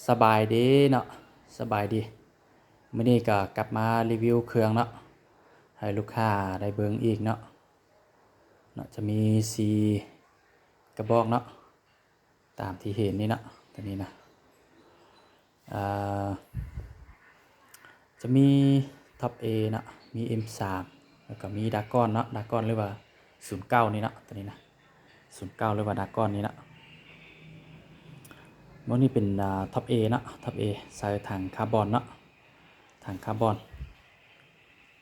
ສະບາຍດີເນາະ ສະບາຍດີ. ມື້ນີ້ກໍກັບມາຣີວິວເຄື່ອງເນາະ ໃຫ້ລູກຄ້າໄດ້ເບິ່ງອີກເນາະ. ເນາະ ຈະມີສີ່ກະບອກເນາະ ຕາມທີ່ເຫັນນີ້ເນາະ ຕົວນີ້ນະ. ເອີ ຈະມີທັອບເອເນາະ ມີເອັມສາມ ແລ້ວກໍມີດາກອນເນາະ ດາກອນ ຫຼືວ່າສູນເກົ້ານີ້ເນາະ ຕົວນີ້ນະ ສູນເກົ້າ ຫຼືວ່າດາກອນນີ້ເນາະ. ໂມນີ້ເປັນ ອ່າ ທັອບເອເນາະ ທັອບເອ ໃສ່ຖັງຄາບອນເນາະ ຖັງຄາບອນ.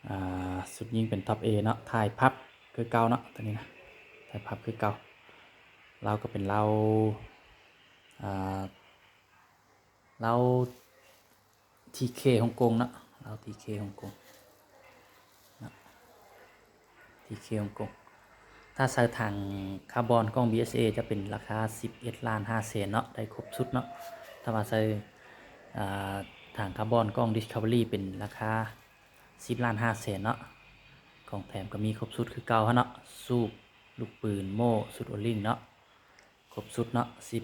ອ່າ ຊຸດຍິງເປັນທັອບເອເນາະ ທ້າຍພັບຄືເກົ່າເນາະ ຕົວນີ້ນະ ທ້າຍພັບຄືເກົ່າ. ລາວກໍເປັນລາວ ອ່າ ລາວທີເຄຮົງກົງເນາະ ລາວທີເຄຮົງກົງເນາະ ທີເຄຮົງກົງ. ຖ້າໃສ່ຖັງຄາບອນກ້ອງບີເອສເອ ຈະເປັນລາຄາສິບເອັດລ້ານຫ້າແສນເນາະ ໄດ້ຄົບຊຸດເນາະ. ຖ້າວ່າໃສ່ ອ່າ ຖັງຄາບອນກ້ອງດິສຄັຟເວີຣີ ເປັນລາຄາສິບລ້ານຫ້າແສນເນາະ. ຂອງແຖມກໍມີຄົບຊຸດຄືເກົ່າຫັ້ນເນາະ ສູບ ລູກປືນ ໂມ່ ຊຸດໂອລິງເນາະ ຄົບຊຸດເນາະ ສິບ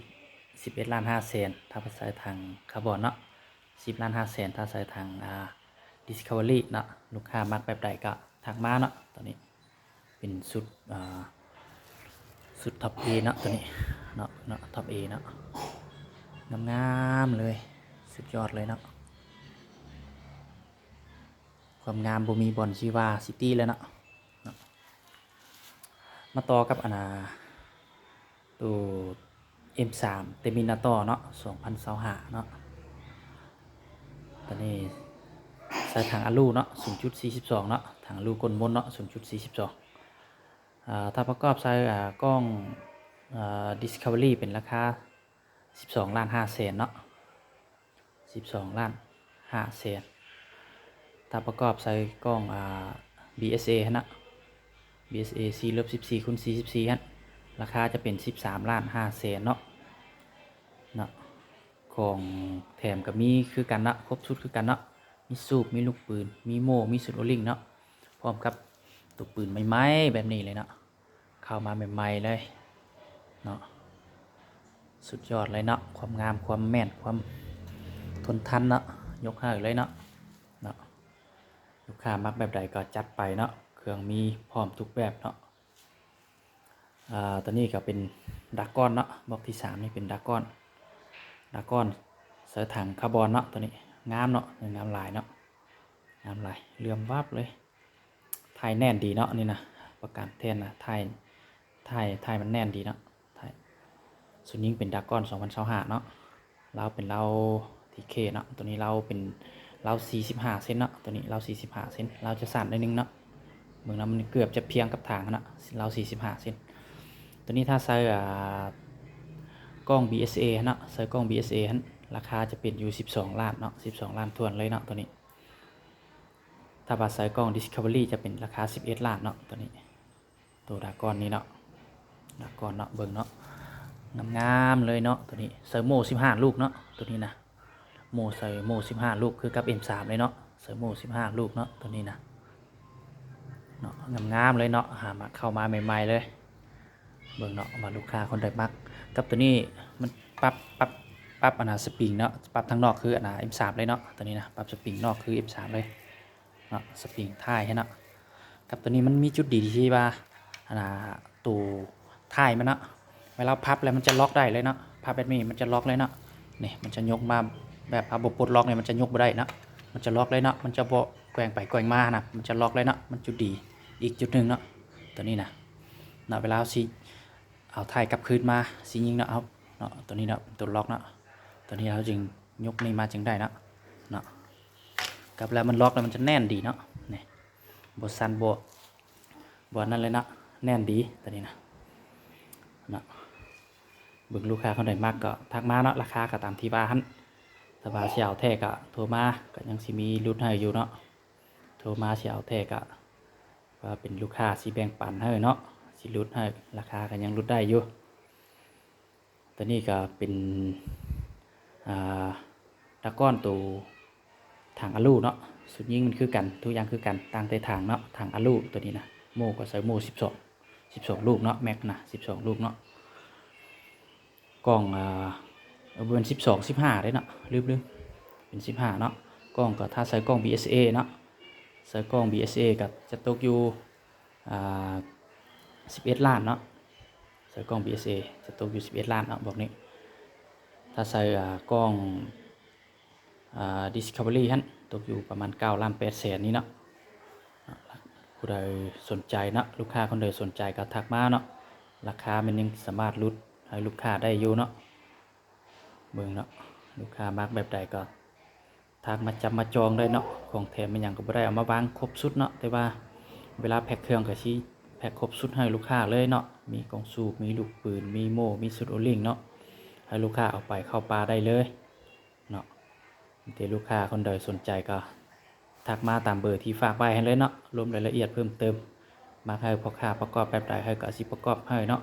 ສິບເອັດລ້ານຫ້າແສນ ຖ້າໃສ່ຖັງຄາບອນເນາະ ສິບລ້ານຫ້າແສນ. ຖ້າໃສ່ຖັງ ອ່າ ດິສຄັຟເວີຣີເນາະ ລູກຄ້າມັກແບບໃດກໍທັກມາເນາະ. ຕົວນີ້ເປັນຊຸດ ອ່າ ຊຸດທັອບເອເນາະ ຕົວນີ້ເນາະ ເນາະ ທັອບເອເນາະ ງາມໆເລີຍ ສຸດຍອດເລີຍເນາະ. ຄວາມງາມບໍ່ມີບ່ອນຊິວ່າຊິຕິເລີຍເນາະ ເນາະ. ມາຕໍ່ກັບອັນນ່າ ໂຕເອັມສາມເຕີມິນາຕໍເນາະ ສອງພັນຊາວຫ້າເນາະ. ຕົວນີ້ໃສ່ຖັງອາລູເນາະ ສູນຈຸດສີ່ສິບສອງເນາະ ຖັງອາລູກົ້ນມົນເນາະ ສູນຈຸດສີ່ສິບສອງ. ອ່າ ຖ້າປະກອບໃສ່ ອ່າ ກ້ອງ ອ່າ ດິສຄັຟເວີຣີ ເປັນລາຄາສິບສອງລ້ານຫ້າແສນເນາະ ສິບສອງລ້ານຫ້າແສນ. ຖ້າປະກອບໃສ່ກ້ອງ ອ່າ ບີເອສເອຫັ້ນນະ ບີເອສເອ ສີ່ລົບສິບສີ່ຄູນສີ່ສິບສີ່ຫັ້ນ ລາຄາຈະເປັນສິບສາມລ້ານຫ້າແສນເນາະ ເນາະ. ຂອງແຖມກໍມີຄືກັນເນາະ ຄົບຊຸດຄືກັນເນາະ ມີສູບ ມີລູກປືນ ມີໂມ່ ມີຊຸດໂອລິງເນາະ ພ້ອມກັບໂຕປືນໃໝ່ໆແບບນີ້ເລີຍເນາະ. ເຂົ້າມາໃໝ່ໆເລີຍເນາະ ສຸດຍອດເລີຍເນາະ ຄວາມງາມ ຄວາມແມ່ນ ຄວາມທົນທັນເນາະ ຍົກໃຫ້ເລີຍເນາະ ເນາະ. ລູກຄ້າມັກແບບໃດກໍຈັດໄປເນາະ ເຄື່ອງມີພ້ອມທຸກແບບເນາະ. ອ່າ ຕົວນີ້ກໍເປັນດາກອນເນາະ ບອກທີສາມນີ້ເປັນດາກອນ ດາກອນໃສ່ຖັງຄາບອນເນາະ. ຕົວນີ້ງາມເນາະ ງາມຫຼາຍເນາະ ງາມຫຼາຍ ເຫຼື້ອມວັບເລີຍ. ທ້າຍແໜ້ນດີເນາະ ນີ້ນະ ປະກັນແທ້ນະ ທ້າຍ ທ້າຍ ທ້າຍມັນແໜ້ນດີເນາະ ທ້າຍ. ຊຸດຍິງເປັນດາກອນສອງພັນຊາວຫ້າເນາະ ລາວເປັນລາວທີເຄເນາະ ຕົວນີ້ລາວເປັນລາວສີ່ສິບຫ້າເຊັນເນາະ ຕົວນີ້ລາວສີ່ສິບຫ້າເຊັນ ລາວຈະສັ້ນໜ້ອຍໜຶ່ງເນາະ ເບິ່ງນຳ ມັນເກືອບຈະພຽງກັບຖັງຫັ້ນນະ ລາວສີ່ສິບຫ້າເຊັນ. ຕົວນີ້ຖ້າໃສ່ ອ່າ ກ້ອງບີເອສເອຫັ້ນເນາະ ໃສ່ກ້ອງບີເອສເອຫັ້ນ ລາຄາຈະເປັນຢູ່ສິບສອງລ້ານເນາະ ສິບສອງລ້ານຖ້ວນເລີຍເນາະ ຕົວນີ້. ຖ້າວ່າໃສ່ກ້ອງດິສຄັຟເວີຣີຈະເປັນລາຄາສິບເອັດລ້ານເນາະ ຕົວນີ້ ໂຕດາກອນນີ້ເນາະ ດາກອນເນາະ ເບິ່ງເນາະ ງາມໆເລີຍເນາະ ຕົວນີ້. ໃສ່ໂມ່ສິບຫ້າລູກເນາະ ຕົວນີ້ນະ ໂມ່ ໃສ່ໂມ່ສິບຫ້າລູກ ຄືກັບເອັມສາມເລີຍເນາະ ໃສ່ໂມ່ສິບຫ້າລູກເນາະ ຕົວນີ້ນະ ເນາະ ງາມໆເລີຍເນາະ ຫາມາເຂົ້າມາໃໝ່ໆເລີຍ. ເບິ່ງເນາະ ວ່າລູກຄ້າຄົນໃດມັກ ກັບຕົວນີ້ມັນປັບ ປັບ ປັບອັນນ່າສະປຣິງເນາະ ປັບທາງນອກຄືອັນນ່າເອັມສາມເລີຍເນາະ ຕົວນີ້ນະ ປັບສະປຣິງນອກຄືເອັມສາມເລີຍເນາະ ສະປຣິງທ້າຍໃຫ້ເນາະ. ກັບຕົວນີ້ມັນມີຈຸດດີທີ່ວ່າອັນນ່າໂຕທ້າຍມັນເນາະ ເວລາພັບແລ້ວມັນຈະລັອກໄດ້ເລີຍເນາະ ພັບແບບນີ້ມັນຈະລັອກເລີຍເນາະ ນີ້ມັນຈະຍົກມາ ແບບເຮົາບໍ່ປົດລັອກນີ້ມັນຈະຍົກບໍ່ໄດ້ເນາະ ມັນຈະລັອກເລີຍເນາະ ມັນຈະບໍ່ແກວ່ງໄປແກວ່ງມານະ ມັນຈະລັອກເລີຍເນາະ ມັນຈຸດດີອີກຈຸດໜຶ່ງເນາະ ຕົວນີ້ນະ ເນາະ ເວລາເຮົາຊິ ເອົາທ້າຍກັບຄືນມາຊິຍິງເນາະ ເອົາເນາະ ຕົວນີ້ເນາະ ເປັນຕົວລັອກເນາະ ຕົວນີ້ເຮົາຈຶ່ງຍົກນີ້ມາຈຶ່ງໄດ້ເນາະ ເນາະ ກັບແລ້ວມັນລັອກແລ້ວມັນຈະແໜ້ນດີເນາະ ນີ້ ບໍ່ສັ່ນ ບໍ່ ບໍ່ອັນນັ້ນເລີຍເນາະ ແໜ້ນດີຕົວນີ້ນະ ເນາະ. ເບິ່ງລູກຄ້າຄົນໃດມັກກໍທັກມາເນາະ ລາຄາກໍຕາມທີ່ວ່າຫັ້ນ ຖ້າວ່າຊິເອົາແທ້ກໍໂທມາ ກໍຍັງຊິມີຫຼຸດໃຫ້ຢູ່ເນາະ ໂທມາຊິເອົາແທ້ກໍ ວ່າເປັນລູກຄ້າຊິແບ່ງປັນໃຫ້ເນາະ ຊິຫຼຸດໃຫ້ ລາຄາກໍຍັງຫຼຸດໄດ້ຢູ່. ຕົວນີ້ກໍເປັນ ອ່າ ດາກອນໂຕຖັງອາລູເນາະ ຊຸດຍິງມັນຄືກັນ ທຸກຢ່າງຄືກັນ ຕ່າງແຕ່ຖັງເນາະ ຖັງອາລູຕົວນີ້ນະ ໂມ່ກໍໃສ່ໂມ່ສິບສອງ ສິບສອງລູກເນາະ ແມັກນະ ສິບສອງລູກເນາະ. ກ້ອງ ອ່າ ບໍ່ແມ່ນສິບສອງ ສິບຫ້າເດ້ເນາະ ລືມໆ ເປັນສິບຫ້າເນາະ. ກ້ອງກໍຖ້າໃສ່ກ້ອງ BSA ເນາະ ໃສ່ກ້ອງ BSA ກໍຈະຕົກຢູ່ ອ່າ ສິບເອັດລ້ານເນາະ ໃສ່ກ້ອງ BSA ຈະຕົກຢູ່ສິບເອັດລ້ານເນາະບອກນີ້. ຖ້າໃສ່ ອ່າ ກ້ອງ ອ່າ Discovery ຫັ້ນຕົກຢູ່ປະມານເກົ້າລ້ານແປດແສນນີ້ເນາະ. ຜູ້ໃດສົນໃຈເນາະ ລູກຄ້າຄົນໃດສົນໃຈກໍທັກມາເນາະ. ລາຄາມັນຍັງສາມາດຫຼຸດໃຫ້ລູກຄ້າໄດ້ຢູ່ເນາະ. ເບິ່ງເນາະ ລູກຄ້າມັກແບບໃດກໍທັກມາຈັບມາຈອງໄດ້ເນາະ. ຂອງແຖມອີ່ຫຍັງກໍບໍ່ໄດ້ເອົາມາວາງຄົບຊຸດເນາະ ແຕ່ວ່າເວລາແພັກເຄື່ອງກໍຊິແພັກຄົບຊຸດໃຫ້ລູກຄ້າເລີຍເນາະ. ມີກ້ອງສູບ ມີລູກປືນ ມີໂມ່ ມີຊຸດໂອລິງເນາະ ໃຫ້ລູກຄ້າເອົາໄປເຂົ້າປ່າໄດ້ເລີຍເນາະ. ມີແຕ່ລູກຄ້າຄົນໃດສົນໃຈກໍທັກມາຕາມເບີທີ່ຝາກໄວ້ຫັ້ນເລີຍເນາະ. ລວມລາຍລະອຽດເພີ່ມເຕີມ ມັກໃຫ້ພໍ່ຄ້າປະກອບແບບໃດ ໃຫ້ກໍຊິປະກອບໃຫ້ເນາະ.